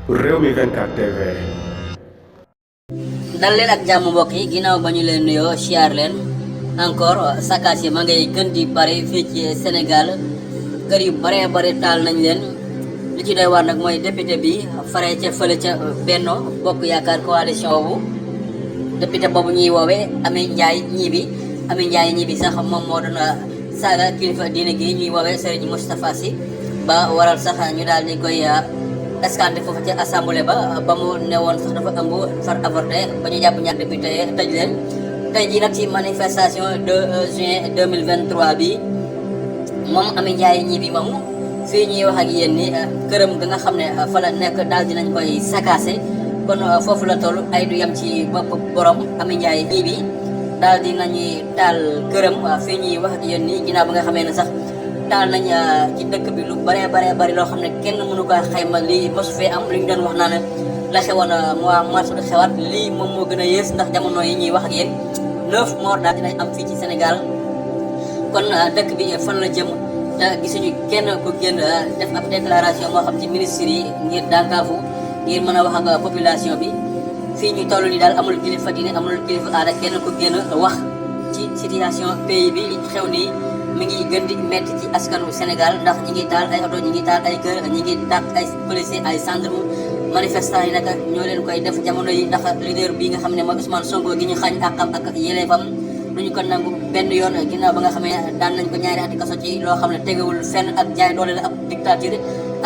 Rewmi 24 TV. dal leen ak jàmm mbokk yi ginnaaw ba ñu leen nuyoo siyaar leen encore saccage yi ma ngay gën di bari fii ci Sénégal kër yu bare bare taal nañ leen li ci doy waar nag mooy député bi fare ca fële ca Benno Bokk Yaakaar coalition boobu député boobu ñuy woowee Amy Ndiaye ñibi sax moom moo doon saaga kilifa diine gi ñuy woowee Serigne Moustapha Sy ba waral sax ñu daal di koy escanté foofu ci assemblée ba mu newoon sax dafa ëmb far avorté ba ñu jàpp ñaar député tëj leen tey jii nag ci manifestation 2 juin 2023 bi moom Amy Ndiaye ñibi moomu fii ñuy wax ak yéen ni këram ga nga xam ne fa la nekk daal dinañ koy sakaase kon foofu la toll ay du yem ci bopp borom Amy Ndiaye ñibi daal dinañuy taal këram fii ñuy wax ak yéen ni ginnaaw ba nga xamee ne sax taal nañ ci dëkk bi lu bare bari loo xam ne kenn mënu ko xayma lii mosu fee am li ñu doon wax naa ne la xewoon mois mars du xewaat lii moom moo gën a yées ndax jamono yi ñuy wax ak yéen 9 morts daal dinañ am fii ci Sénégal kon dëkk bi fan la jëm te gisuñu kenn ku génn def ab déclaration moo xam ci ministre yi ngir dànkaafu ngir mën a wax ak population bi fii ñu toll ni daal amul kilifa diine amul kilifa aada kenn ku génn wax ci situation pays bi xew nii mi ngi gën di metti ci askanu Sénégal ndax ñi ngi taal ay oto ñi ngi taal ay kër ñi ngi dàq ay policiers ay gendarme manifestants yi nag ñoo leen koy def jamono yi ndax leader bi nga xam ne mooy Ousmane Sonko gi ñu xañ àqam ak yelleefam duñu ko nangu benn yoon ginnaaw ba nga xam ne daan nañ ko ñaari ati kaso ci loo xam ne tegewul fenn ak jaay doole la ab dictature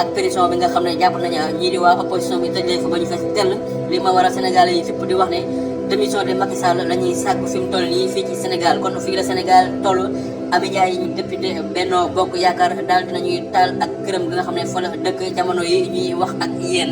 ak prison bi nga xam ne jàpp nañ ñii di waa opposition bi tëj leen fa ba ñu fees tell li ma war a Sénégalais yi fipp di wax ne démission de Macky Sall la ñuy sàkku fi mu toll nii fii ci Sénégal kon fii la Sénégal toll Amy Ndiaye yi député Benno Bokk Yaakaar daal dinañuy taal ak këram gi nga xam ne fa la dëkk jamono yi ñuy wax ak yéen